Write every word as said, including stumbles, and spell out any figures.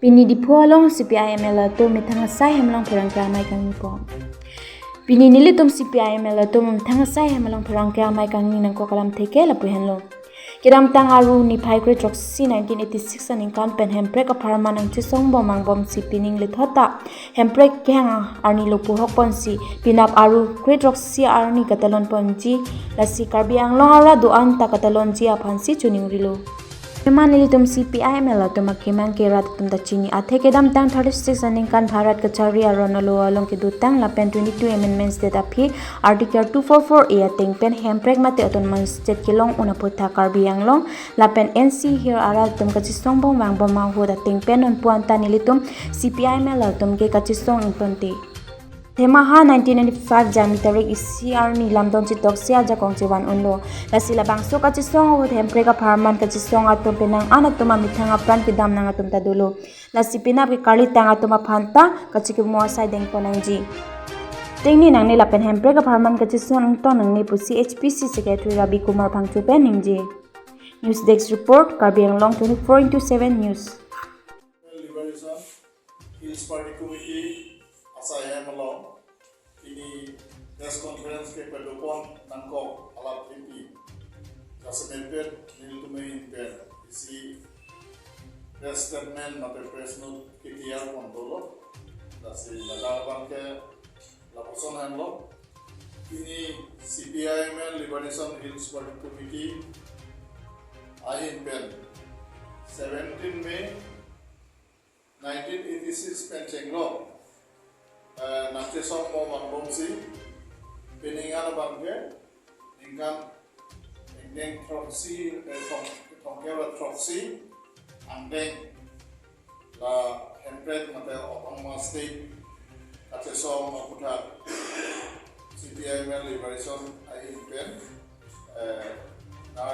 Pini Diphu along C P I M L atum methang asai hem along pherangke amei kangni pon. Pini nelitum C P I M L atum methang asai hem along pherangke amei kangni nangkok alamthe ke lapu henlo. Kedamtang Aru niphai kre throksi nineteen eighty-six aningkan pen Hemprek apharman nangchesong bom angbomsi pining lethot ta Hemprek kehang arni lo pu hok ponsi penap Aru kre throksi arni katalon ponji, lasi Karbi Anglong arat do-an ta katalonji aphansi choningrilo. Athema nelitum C P I M L atum akemang ke rat atum ta chini athe kedamtang thirty-six aningkan Bharat kachari aron alo along kedotang lapen twenty-two amendments det aphi Article two four four A ateng pen Hemprek mate Autonomous State kelong un aputhak Karbi Anglong lapen N C Hills arat atum kachesong bom angbom ahut ateng pen nonpu anta nelitum C P I M L atum ke kachesong ingtonte. Athema ha nineteen ninety-five January tarik isi arni lamdon chetoksi ajakong chevan unlo. Lasi labangso kachesong ahut Hemprek apharman kachesong atum penang an atum amethang apran kedam nang atum ta dolo. Lasi penap ke karli tang atum aphan ta kachikimo asai dengpon nangji. Tengne nangne lapen Hemprek apharman kachesong ington nangne pusi H P C Secretary Rabi Kumar Phangcho pen ningje. News Desk Report, Karbi Anglong twenty-four into seven News. Liberation Hills Party Committee asai hem along pini press conference kepadopon nangkok alamthe pi. Jasemet pen nelitum ahin pen isi press statement mate press note ketiyar pon dolo. Lasi ladak abang ke lapuson henlo. Pini C P I M L Liberation Hills Party Committee ahin pen seventeen May nineteen eighty-six pen chenglok, eh, nangchesong bom angbomsi pining an abang ke ningkan ingdeng throksi, eh, thong, thongkep ra throksi angdeng la Hemprek mate Autonomous State kachesong aputhak C P I M L Liberation ahin pen, eh, na